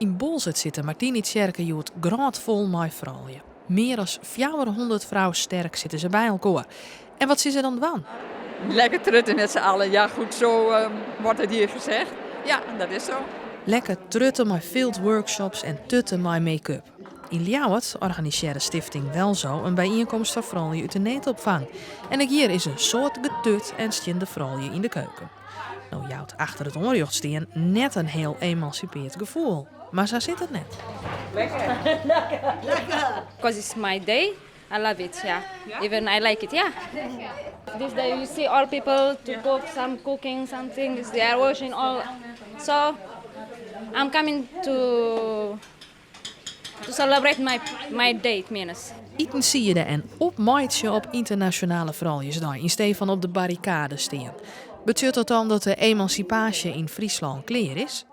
Yn Boalsert sit de Martinitsjerke hjoed grôtfol mei froulju. Mear as 400 frou sterk sitte se by elkoar. En wat sille se dan dwaan? Lekker trutten met z'n allen. Ja, goed, zo wordt het hier gezegd. Ja, dat is zo. Lekker trutte mei fieldworkshops en tutte mei make-up. Yn Ljouwert organisearre Stifting Welzo in byienkomst foar froulju út de needopfang. En ek hjir is in soad getut en stean de froulju yn de keuken. No jout achter it oanrjocht stean net in hiel emansipeard gefoel. Mar sa sit it net. Because it's my day. I love it, yeah. Even I like it, yeah. This day you see all people to cook some cooking, something. They are washing all. So I'm coming to celebrate my day, minus. Itensiede en opmeitsje op Ynternasjonale Frouljusdei yn stee fan op de barrikade stean. Betsjut dat dan dat de emansipaasje yn Fryslân klear is?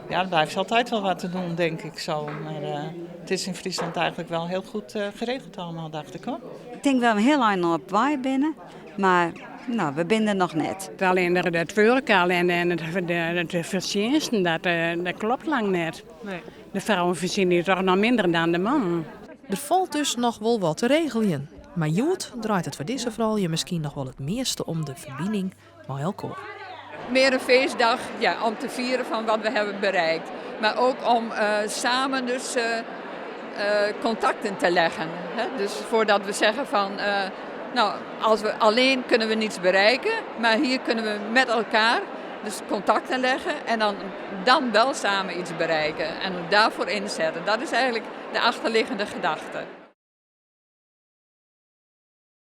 Ja, er blijft altijd wel wat te doen, denk ik zo. Maar het is in Friesland eigenlijk wel heel goed geregeld allemaal, dacht ik, hoor. Ik tink dat we hiel ein op wei binne, mar no, we binne der noch net. Allinnich it wurk al en de fertsjinsten, dat kloppet lang net. Nee. De frouwen fertsjinje dochs noch minder dan de mannen. Der falt dus noch wol wat te regeljen. Mar hjoed draait it foar dizze froulju miskien noch wol it measte om de ferbining mei elkoar. Meer een feestdag, ja, om te vieren van wat we hebben bereikt. Maar ook om samen dus contacten te leggen. Hè? Dus voordat we zeggen van, nou, als we alleen kunnen we niets bereiken, maar hier kunnen we met elkaar dus contacten leggen en dan wel samen iets bereiken. En daarvoor inzetten. Dat is eigenlijk de achterliggende gedachte.